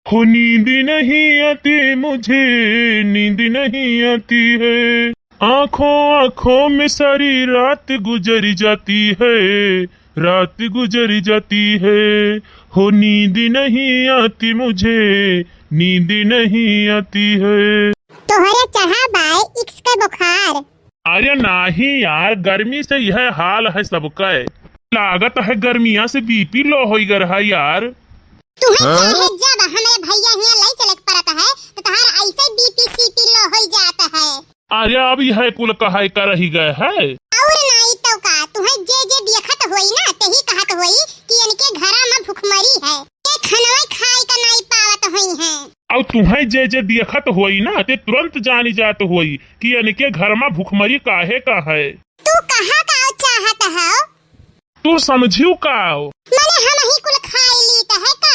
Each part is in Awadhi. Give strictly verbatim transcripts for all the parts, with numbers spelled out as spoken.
हो नींद नहीं आती मुझे, नींद नहीं आती है। आंखों आंखों में सारी रात गुजर जाती है, रात गुजर जाती है। हो नींद नहीं आती मुझे, नींद नहीं आती है। तोहरे चढ़ा बाय इश्क के बुखार। अरे नाही यार, गर्मी से यह हाल है सबका। लागत है गर्मिया से बीपी लो होई गर है यार। तुहैं हाँ? चाहे जब हमरे भैया हियां लई चले के परत है, तो तहार ऐसे बीपी सीपी लो होई जात है। अरे अब यह कुल कहाई का रही गए है। और नाई तो का, तुहैं जे जे देखत होई ना, तेही कहत होई कि इनके घरा में भुखमरी है, ये खनवे खाए का नाई पावत होई हैं। और तुहैं जे जे देखत होई ना, ते तुरंत जानी जात होई कि इनके घर में भुखमरी काहे का है। तू कहा का चाहत हो? तू समझियो का हो? मने हम ही कुल खाई लीत है का?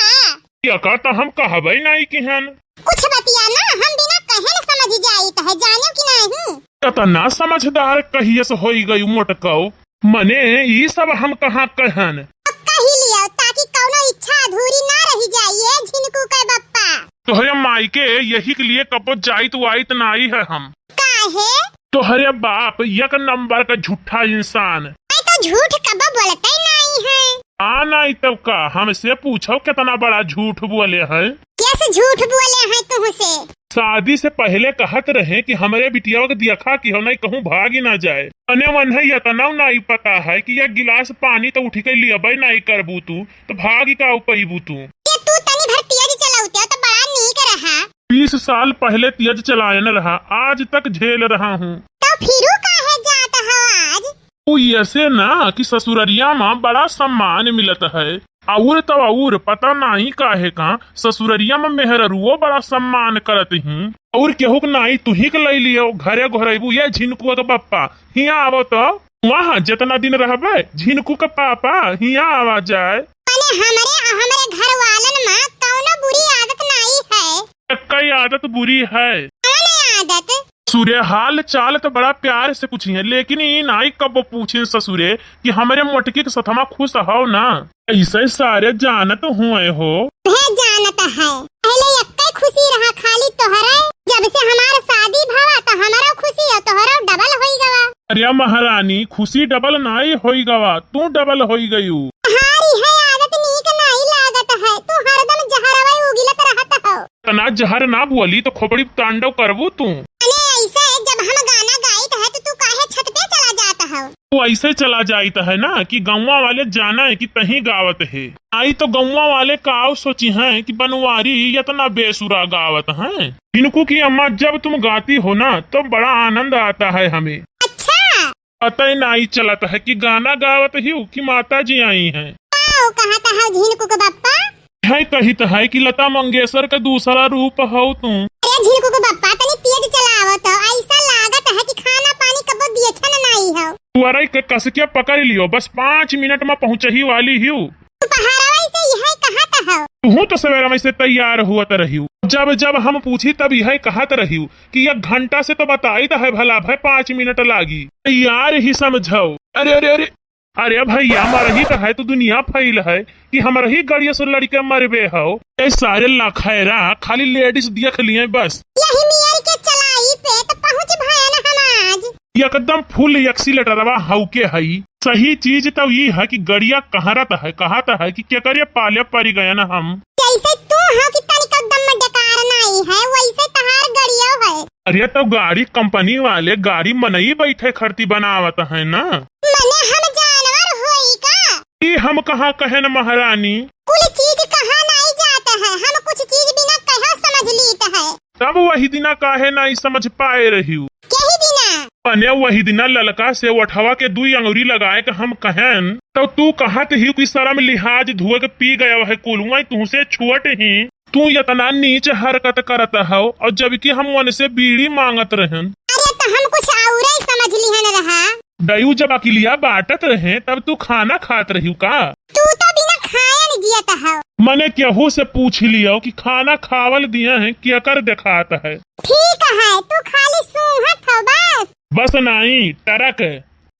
एका त हम कहबे नाई किहन। कुछ बतिया ना हम बिना कहे न समझ जाइत है, जानो कि नहीं? कतना समझदार कहियस होई गई मोटकौ। मने ई सब हम कहाँ कहन? अब कही लियो ताकि कौनो इच्छा अधूरी ना रही जाई, ए झिनकू के बप्पा। तोहरे माई के यही के लिए कबो जाइत वाइत नाई है हम। काहे? तोहरे बाप एक नंबर का झूठा इंसान। मैं तो झूठ कबो बोलते नहीं है। आ नाई तब का, हमसे पूछो कितना बड़ा झूठ बोले है। कैसे झूठ बोले हैं तुमसे? शादी से पहले कहत रहे कि हमरे बिटिया के देखा कि हो नहीं कहूँ भागी ना जाए। अने वन्हे इतना नाई पता है कि एक गिलास पानी तो उठ के लियबे नाई करबू तू, तो भागी का पैबू तू। ये तू तनी भर तेज चलाउते तो बड़ा नीक रहा। बीस साल पहले तेज चलायन रहा, आज तक झेल रहा हूँ। तो फिरू काहे जात हो आज? उ ऐसे ना कि ससुररिया में बड़ा सम्मान मिलत है, और तो और पता नहीं काहे का ससुररिया में मेहररुओ बड़ा सम्मान करत ही। और केहू के नाई तुही के लई लियो, घरे घोरैबू, ये झिनकुआ के पप्पा, हियाँ आवो तो। वहाँ जितना दिन रहबे, झिनकू के पापा, हियाँ आवा जाए। मने हमरे, हमरे घर वालन में कौनो बुरी आदत नाई है। कई आदत बुरी है। कौन आदत? ससुरे हाल चाल तो बड़ा प्यार से पूछी है, लेकिन ई नाई कब पूछे ससुरे कि हमरे मोटकी के सथमा खुश हो ना। ऐसे सारे जानत हुए हो। है जानत है। पहले एक्के खुशी रहा खाली तोहरे, जब से हमार शादी भवा तो हमारो खुशी है, तोहरो डबल होई गवा। अरे महारानी, खुशी डबल नाई होई गवा, तू डबल होई गयू। तहारी है आदत नीक नाई लागत है, तू हरदम जहरवे उगिलत रहत हो। तना जहर ना बोली तो खोपड़ी तांडव करबू तू। अरे ऐसे जब हम गाना गाइत है तो तू काहे छत पे चला जात हो? तू ऐसे चला जाइत है ना कि गौवा वाले जाना है कि तहीं गावत है। आई तो गौवा वाले काव सोची हैं कि बनवारी इतना बेसुरा गावत हैं। इनको की अम्मा जब तुम गाती हो ना तो बड़ा आनंद आता है हमें। अच्छा। पता ही नाई चलत है कि गाना गावत ही कि माता जी आई हैं। आओ कहत है झिनकू के बप्पा। है कहित है कि लता मंगेशकर का दूसरा रूप हो तू। अरे झिनकू के बप्पा तनी तेज चलावत हो, ऐसा लागत है कि खाना पानी कबो दिए छन नाई हो। तू अरे के कस के पकड़ लियो, बस पाँच मिनट में पहुँचही वाली हियो। दोपहरवा से यह कहत हो। तू तो सवेरा में से तैयार हुआ त रहियो, जब जब हम पूछी तब यह कहत रहियो कि एक घंटा से तो बताई त है भला भाई पाँच मिनट लागी, तैयार ही समझो। अरे अरे अरे अरे भैया, मरही त है तो दुनिया फैल है कि हमरही गड़िया से लड़के मरबे हो। ए सारे लखैरा खाली लेडीज देख लिए बस। यही नियर के चलाई पे तो पहुँच भयन हम आज। एकदम फुल एक्सीलेटरवा हौके हई। सही चीज तो ई है कि गड़िया कहरत है, कहत है कि केकरे पाले पड़ गयन हम। जैसे तू हो कि तनिक दम में डकार नाई है, वैसे तहार गड़ियो है। अरे तो गाड़ी कंपनी वाले गाड़ी मनई बैठे खरती बनावत है ना। मने हम जानवर होई का? ई हम कहाँ कहेन महारानी? कुल चीज कहा नाई जात है, हम कुछ चीज बिना कहा समझ लीत है। तब वही दिना काहे नाई समझ पाए रहियो? यही दिना। मने वही दिना ललका से ओठवा के दुई अंगुरी लगाए के हम कहेन, तब तू कहत ही कि शर्म लिहाज धुए के पी गया है कुलुआ तुहसे छुअट ही। तू इतना नीच हरकत करत हौ और जबकि हम उनसे बीड़ी मांगत रहन। अरे तो हम कुछ औरे समझ लिहन रहा। दयू जब अकिलिया बांटत रहे तब तू खाना खात रहियो का? तू तो बिना खाए न जियत हौ। मने केहू से पूछ लियो कि खाना खावल दिए हैं केकर देखात है। ठीक है, तू खाली सूंघत हौ बस। बस नाई, टरक।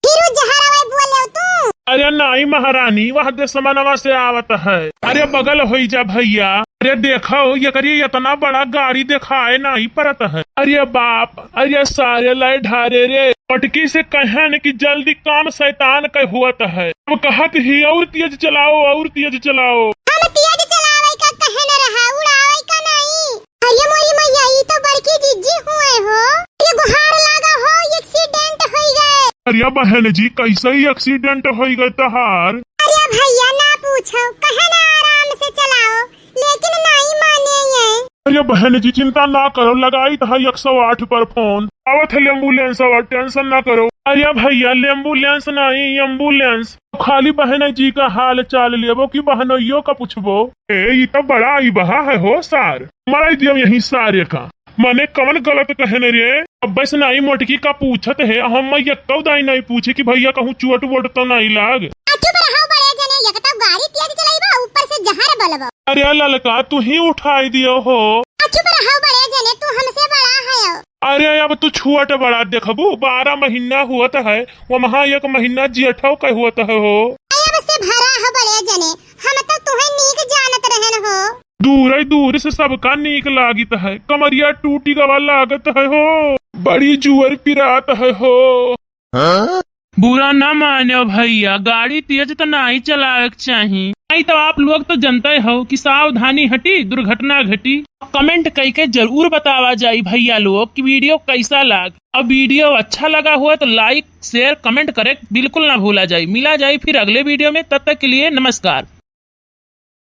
फिर उ जहरवे बोले तू। अरे नाई महारानी, वह देसमनवा से आवत है। अरे बगल होई जा भइया। अरे देखो, एकरी एतना बड़ा गाड़ी देखाए नाई परत है। अरे बाप, अरे सारे लय ढारे रे। मोटकी से कहन कि जल्दी काम शैतान के होत है। अब कहत ही, "और तेज चलाओ, और तेज चलाओ।" हम तेज चलावे का कहे न रहा, उड़ावे का नहीं। अरे मोरी मैया, ई तो बड़की जिज्जी हुए हो। ये गुहार लागा हो, एक्सीडेंट होई गए। अरे बहन जी, कैसे ही एक्सीडेंट होई गए तहार? अरे भइया ना पूछो, कहे ना आराम से चलाओ, लेकिन नहीं माने ये। अरे बहन जी, चिंता ना करो, लगाई तो है एक सौ आठ पर फोन, आवत है एम्बुलेंस, और टेंशन ना करो। अरे भइया, एम्बुलेंस नहीं, एम्बुलेंस। खाली बहन जी का हाल चाल लेबो कि बहनोइयो का पूछबो? ए, ई तो बड़ा आई बहा है हो सार, मराई दियो यही सारे का। मने कवन गलत कहने रे? अब बस नाई मोटकी का पूछत है, हम मैं यक्कौ दाई नहीं पूछे कि भइया कहूँ चोट वोट तो नहीं लाग। आ चुप रहो बड़े जने, एक तो गाड़ी तेज चलाइबो, ऊपर से जहर बोलबो। अरे ललका, तू ही उठाई दियो हो। आ चुप रहो बड़े जने, तू हमसे बड़ा है। अरे अब तू छुअट बड़ा देखबू, बारह महीना हुअत है, वो महा एक महीना जेठौ के हुअत है हो। अब से भरा हो बड़े जने, हम तो तुहे नीक जानत रहन हो। दूर दूर से सबका नीक लागित है, कमरिया टूटी गवा लागत है हो, बड़ी जुअर पिरात है हो। बुरा ना मानो भइया, गाड़ी तेज तो नाई चलावे के चाही, नहीं तो आप लोग तो जनते हो कि सावधानी हटी दुर्घटना घटी। कमेंट कइके जरूर बतावा जाई भइया लोग कि वीडियो कैसा लाग। अब वीडियो अच्छा लगा हुआ तो लाइक, शेयर, कमेंट करे बिल्कुल ना भूला जाई। मिला जाई फिर अगले वीडियो में, तब तक के लिए नमस्कार।